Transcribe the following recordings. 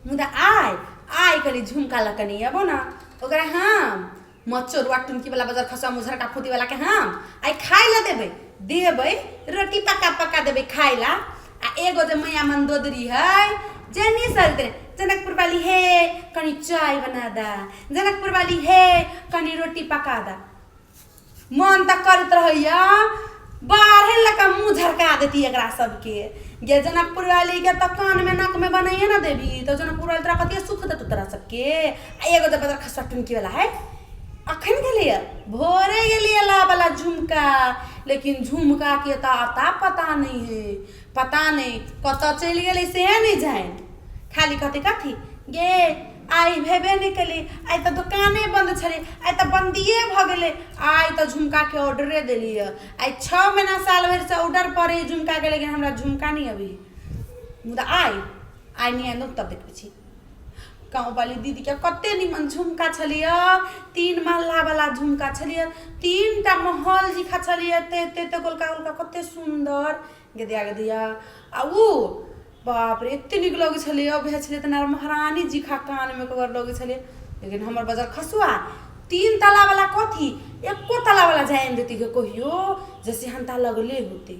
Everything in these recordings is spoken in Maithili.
मुदा आइ आइ कनि झुमका लऽ कऽ नहि अबो ने ओकरा हम मचोरुआ टुनकी वाला बजर खसुआ मुझरका फूटी वाला के हम आइ खाय ला देबै देबै रोटी पका पका देबै खाय ला। आ एगो जे मैया मंदोदरी है जे नहीं सरते जनकपुर वाली हे कनि चाय बना दा, जनकपुर वाली हे कनि रोटी पका दा। मन तऽ करैत रहैया बाढ़े लऽ मुँह झरका देती एकरा सबके। गे जनकपुर वाली के तऽ कान में नाक में बनाइए ना देबी तऽ जनकपुर वाली तोरा कतिये सुख देतौ तोरा सबके। आ एगो जे बदर खसुआ टुनकी वाला है अखन गेलैया भोरे गेलियै ला वाला झुमका, लेकिन झुमका के तऽ अता पता नहीं है, पता नहीं कतऽ चलि गेलै से नहीं जानि। खाली कहतै कथी गे आइ भेबे नहि केलै, आइ तऽ दोकाने बन्द छलै, आइ तऽ बन्दिए भऽ गेलै, आइ तऽ झुमकाके ऑर्डरे देलियै, आइ 6 महीना साल भरिसँ ऑर्डर पड़ै है झुमकाके, लेकिन हमरा झुमका नहि अबै है। मुदा आइ आइ नहि आनलहुँ तब देखबै छी। गाँव वाली दीदीके कते निमन झुमका छलैया, 3 महला वाला झुमका छलैया, 3टा महल जिखा छलैया, एते एते एते गोलका गोलका कते सुन्दर गदिया गदिया। आ उ बाप रे एते नीक लगै छलैया, बुझाइ छलै तेना महारानी जिखा कानमे ककर लगै छलै। लेकिन हमर बजर खसुआ 3 तला वाला कथी एको तला वाला जानि देती के कहियो जैसे हंता लगले होते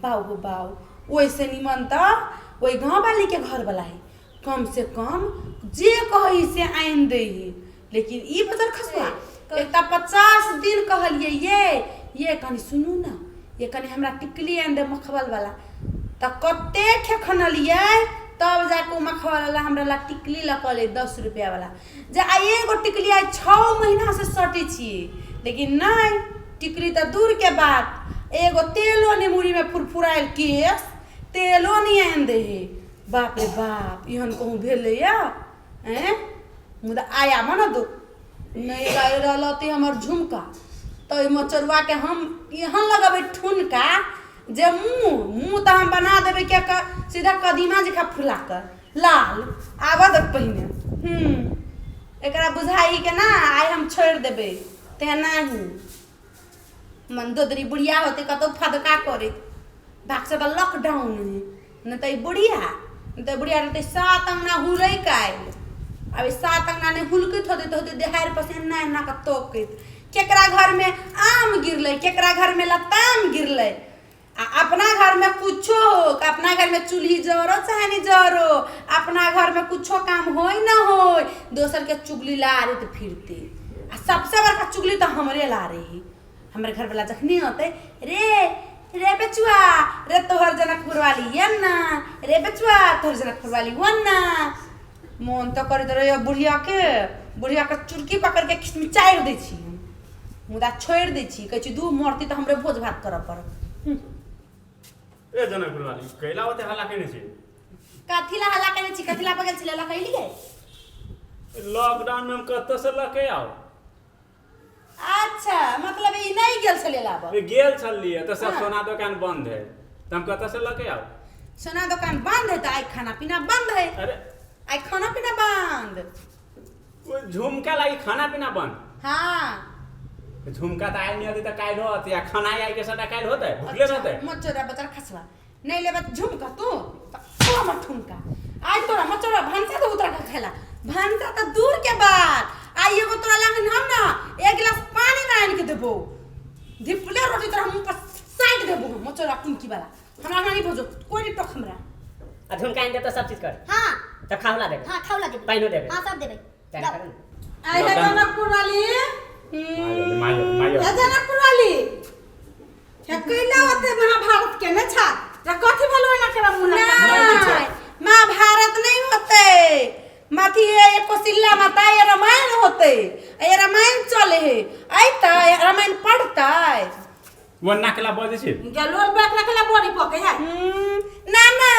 बाउ हो बाउ। ओहिसे निमन तऽ ओहि गाँव वाली के घर वाला है, कम से कम जे कहै से आनि दै है। लेकिन ई बजर खसुआ एकटा 50 दिन कहलियै ये कनि सुनू ने, ये कनि हमरा टिकली आनि दे मखबल वाला, तऽ कते खेखनलियै तब जाके ओ मखबल वाला हमरा ला टिकली लऽ कऽ अयलै 10 रुपया वाला। जे आइ एगो टिकली आइ 6 महीना से सटै छियै, लेकिन नहि टिकली तऽ दूर के बात, एगो तेलो नहि मुड़ीमे फुरफुरायल केश तेलो नहि आनि दै है। बाप रे बाप एहन कहूँ भेलैया ऐं। मुदा आइ आबऽ ने दो नहि रहलती हमर झुमका तऽ ओहि मचरुआके हम एहन लगेबै ठुनका जे मुँह मुँह तऽ हम बना देबै क्या सीधा कदीमा जकाँ फुला कऽ लाल। आबऽ दे पहिने एकरा बुझाइ के ना आइ हम छोड़ि देबै तेनाही। मंदोदरी बुढ़िया होते कतौ फदका करैत भाग से तऽ लॉकडाउन है, नहि तऽ ई बुढ़िया नहि तऽ बुढ़िया रहतै 7 अंगना हुलै काल्हि। आब ई 7 अंगना नहि हुलकैत होतै तऽ होतै देहारि पर से एना एना कऽ तोकैत केकरा घरमे आम गिरलै केकरा घरमे लताम गिरलै। आ अपना घरमे कुछो हो, अपना घरमे चूल्ही जरो चाहे नहि जरो, अपना घरमे कुछो काम होय न होय दोसरके चुगली लारैत फिरते। आ सबसे बड़का चुगली तऽ हमरे लारे है। हमर घरवला जखनी होते रे रे बेचुआ रे तोहर जनकपुर वाली ये ना, रे बेचुआ तोहर जनकपुर वाली वो ना। मोन तऽ करैत रहैए बुढ़िया के चुरकी पकड़ के खिचमिचारि दै छी हम, मुदा छोड़ि दै छी, कहै छी दू मरती तऽ हमरे भोज भात करऽ पड़त। ए जनकपुर वाली कैला ओते हल्ला केने छी? कथी ला हल्ला केने छी? कथी ला पकड़ छलै लऽ कैलियै? लॉकडाउन में हम कतऽ से लऽ के आउ? अच्छा मतलब ई नहीं गेल छलै लाबऽ? ए, गेल छलियै तऽ सब सोना दुकान बंद है तऽ हम कतऽ से लऽ के आउ? सोना दुकान बंद है तऽ आइ खाना पीना बंद है। अरे आइ खाना पीना बंद। ओ झुमका लागि खाना पीना बंद? हाँ। झुमका तऽ आइ नहीं होतै तऽ काल्हि होत, या खाना आइ के सटा काल्हि होतै, भुखले रहतै। मचोरा बचर खसवा नहीं लेबे झुमका तू तऽ ओ हमर ठुमका। आइ तोरा मचोरा भनसा तऽ उतरा के खेला, भनसा तऽ दूर के बात, आइ एगो तोरा लागन हम ना एक गिलास पानी ना आनि के देबो, धिपले रोटी तोरा मुँह पर साटि देबो हम मचोरा टुनकी वाला। हमरा नहीं भोजो कोई नहीं टोक हमरा। आ झुमका आनि देब तऽ सब चीज कर। हाँ। तऽ खावला देबै। हाँ, खावला देबै। पानिओ देबै। हाँ, सब देबै। तैं जाओ। करू ने। आइ हे जनकपुर वाली। मायो, मायो। हे जनकपुर वाली। हे कैला ओते महाभारत के ने छा? रे कथी भेलो एना केरा मुँह लगा? नहीं, महाभारत नहीं होते। माथी ये एको सिल्ला माता ये रामायण होते। ये रामायण चले हे। ऐ त रामायण पढ़तै। वो नाकला बजै छै। इनका लोल पर रखला बड़ी पके है। ना ना,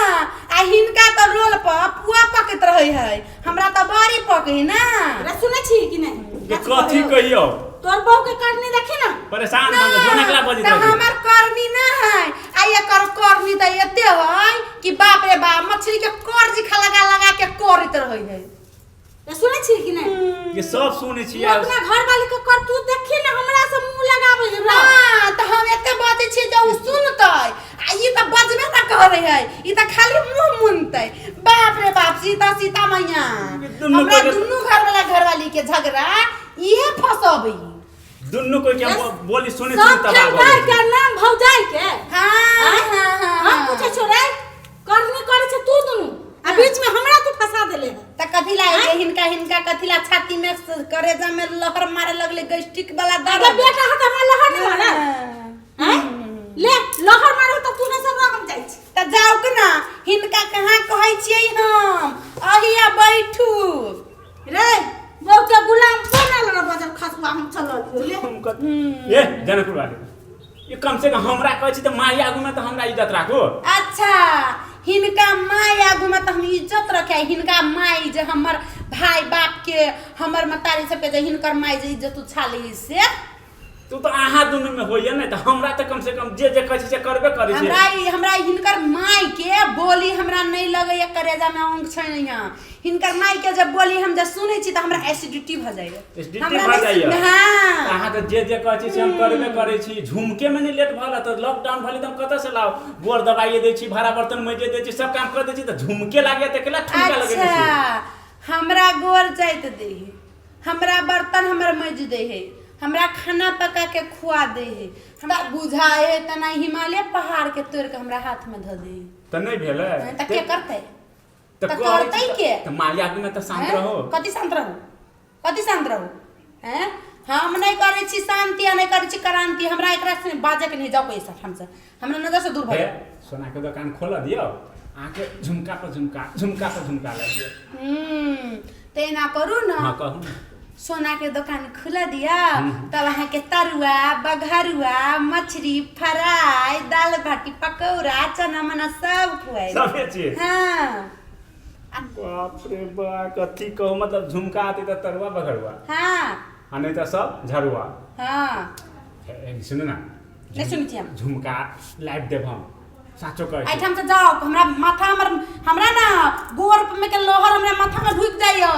आ हिनका त रोल पर पुआ पकैत रहै है, हमरा त बड़ी पकै है ना। रे सुनै छी कि नै? ये कथी कहियो? तोर बहू के करनी देखी ना? परेशान भऽ गेल, जो नकला बजैत त रहै छै। हमर करनी ना है, आ एकर करनी त एते है कि बाप रे बाप मछली के कर जिखा लगा लगा के करैत रहै है। तऽ सुनै छी कि नहि? ये सब सुनै छी। अपना घर वाली के करतूत देखी ने, हमरा से मुंह लगाबै है। हाँ, तऽ हम एते बजै छियै जे ओ सुनतै, आ ई तऽ बजबे ना करै है, ई तऽ खाली मुंह मुनतै। बाप रे बाप, सीता सीता मैया। दुनू हमरा कोइ- दुनू घर वाला घरवाली के झगड़ा इहे फसबै। दुनू कोइ के यस। बोली सुनै सब सुन तबाह खेलदार भऽ के गेल। नाम भौजाई के। हाँ। आँय? हाँ हाँ। हम हाँ। पूछै छौ रे, करनी करै छै तू दुनू आ बीच में हमरा तू फंसा देले है। तऽ कथी ला हिनका हिनका कथी ला छाती में करेजा में लहर मारे लगले गैस्ट्रिक वाला अगर दर्द? बेटा है तऽ हमरा लहर नहीं मारे? हाँ। आँय? ले लहर मारो तऽ तू नहीं सब, हम जाइ छी। तऽ जाउ के ना, हिनका कहाँ कहै छियै हम, अहिया बैठू। रे बहू के गुलाम बनल रह बजल खसुआ, हम चलल ले। हम ए जनकपुर वाली, ये कम से कम हमरा कहै छी तऽ माई आगू में तऽ हमरा इज्जत राखू। अच्छा, हिनका माय आगू में तऽ हम इज्जत रखे? हिनका माय जे हमर भाई बाप के, हमर मतारी सबके जे हिनकर माय जे इज्जत उछाली से। तू तऽ अहाँ दुनू में होइए नहि तऽ हमरा तऽ कम से कम जे जे कहै छी से करबे करै छी। हमरा हिनकर माय के बोली हमरा नहि लगैया, करेजा में अंग छै नहीं। यहाँ हिनकर माय के जब बोली हम जब सुनै छी तऽ हमरा एसिडिटी भऽ जाइया। एसिडिटी हमरा भऽ नहि जाइया? हाँ। अहाँ तऽ जे जे कहै छी से हम करबे करै छी। झुमके में नहि लेट भऽ तऽ लॉकडाउन भऽ तऽ हम कतऽ से लाउ? बोर दबाइए दै छी, भाड़ा बर्तन मैजे दै छी, सब काम कर दै छी, तऽ झुमके लागैया तऽ केला ठुमका लगेने छी? अच्छा, हमरा गोर जाइत दे है, हमरा बर्तन हमर मज दे है, हमरा खाना पका के खुआ दे है, हमरा बुझाए है तना हिमालय पहाड़ के तोड़ के हमरा हाथ में धऽ दे है। तऽ नहि भेलै? तऽ के करतै? तऽ तऽ कहै करतै छी के? तऽ माई आगू में तऽ शांत हैं? रहो। कथी शांत रहू? कथी शांत रहू? हैं, हम नहि करै छी शांति आ नहि करै छी क्रांति। हमरा एकरा से बाजै के नहीं। जाओ पैसा हमसे, हमरा नजर से दूर भऽ हे जाओ। सोना के दोकान खोल दियौ, अहाँके झुमका पर झुमका, झुमका पर झुमका लागि दियौ। तऽ एना करू ने। हँ, कहू ने। सोना के दोकान खुला दिया, तब अहाँके तरुआ बघरुआ मछली फ्राई दाल भाटी पकौड़ा चना मना सब खुआइ। सबे चीज? हाँ। बाप रे बा, कथी कहू, मतलब झुमका आती तऽ तरुआ बघरुआ हाँ। आ नहि तऽ सब झरुआ। हाँ। हे, हे, सुनू ने। नहि सुनै छी हम। झुमका लाइव देब हम, साचो कहै छी। एहिठाम से जाओ, हमरा माथा हमर हमरा ना गोर में के लोहर हमरा माथा में ढुक जाइए।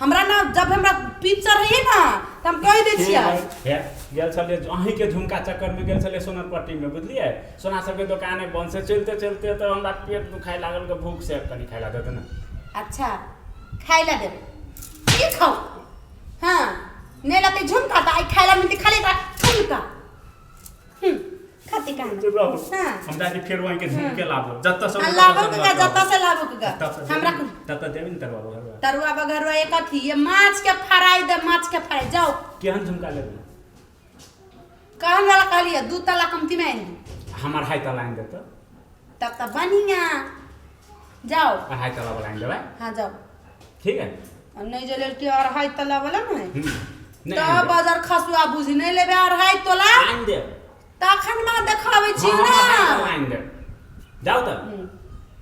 हमरा ना जब हमरा पीप चढ़ैए ना तऽ हम कहि दै छियै। हे, गेल छलियै अहीँके झुमका चक्करमे, गेल छलियै सोनरपट्टीमे, बुझलियै? सोना सबके दोकान है बंद से चलते चलते तऽ हमरा पेट दुखाइ लागल के भूख से, कनि खाइ ला देते ने। अच्छा, खाइ ला देबै? की खाउ? हाँ, नहि लतै झुमका तऽ आइ खाइ ला मिलतै खाली एकरा झुमका। खाती कहाँ? चुप रहू। हाँ। हम जाइ छी फेर वहीँके झुमके लाबो जतऽ से। आ लाबो के गा, जतऽ से लाबो के गा। हमरा तब तऽ देबी ने तरुआ बघरुआ? तरुआ बघरुआ एक अथी ये माछ के फ्राई दे, माछ के फ्राई, जाओ। केहन झुमका लेबै? कहन वाला कहलियै, दू तला कमती में आनि दू। हमर हाई तला आनि देतऽ। तब तऽ बढ़िया, जाओ। अढ़ाई तला वाला आनि देबै। हाँ, जाओ। ठीक है। आ नहि जे लेलकै अढ़ाई तला वाला ने नहि तऽ आनि देब। बाजार खसुआ बुझि नहि लेबै अढ़ाई तोला। आनि देब। तखन माँ देखाबै छी हाँ, ने। हाँ, अढ़ाई तला आनि देब। जाउ तऽ।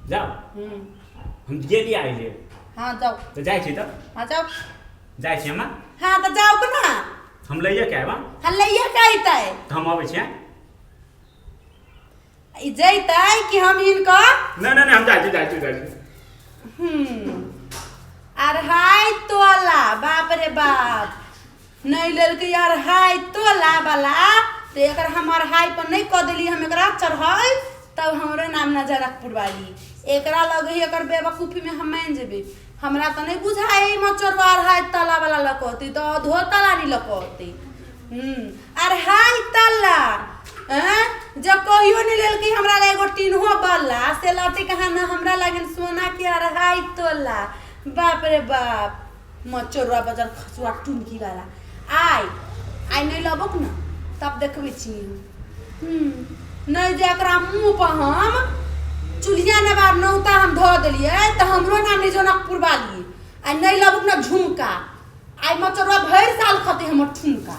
जाउ। हम गेली आइलियै। हाँ, जाओ। तऽ जाइ छी तऽ। हाँ, जाओ। जाइ छी हम। हाँ, तऽ जाओ के ना। हम लैए के आयब, हाँ? हाँ, लैया के अयतै। तऽ हम अबै छी, हाँ? ई जैतै कि हम हिनकर नहि नहि नहि, हम जाइ छी, जाइ छी, जाइ छी। अढ़ाई तोला, बाप रे बाप, नहि लेलकै अढ़ाई तोला वाला तऽ एकर हम अढ़ाई पर नहि कऽ देली हम एकरा चढ़ाई, तब हमरो नाम न जनकपुर वाली। एकरा लगे है एकर बेवकूफी में हम मान जेबै। हमरा तऽ नहि बुझाइ मचोरवा अढ़ाई तला वाला लकौती तऽ अधो तला नहीं लकौती। अढ़ाई तला हैं, जब कहियो नहीं लेलकै हमरा ला एगो टिन्हो बल्ला से लौटे कहाँ न हमरा लागिन सोना के अढ़ाई तोला। बाप रे बाप, मचोरवा बजर खसुआ टुनकी वाला, आइ आइ नहि लबक न तब देखबै छी। नहि जे एकरा मुँह पर हम चूल्हिया नबार नौता हम धऽ देलियै तऽ हमरो नाम नहि जनकपुर वाली। आइ नहि लबक न झुमका, आइ मचोरवा भरि साल खतै हमर ठुमका।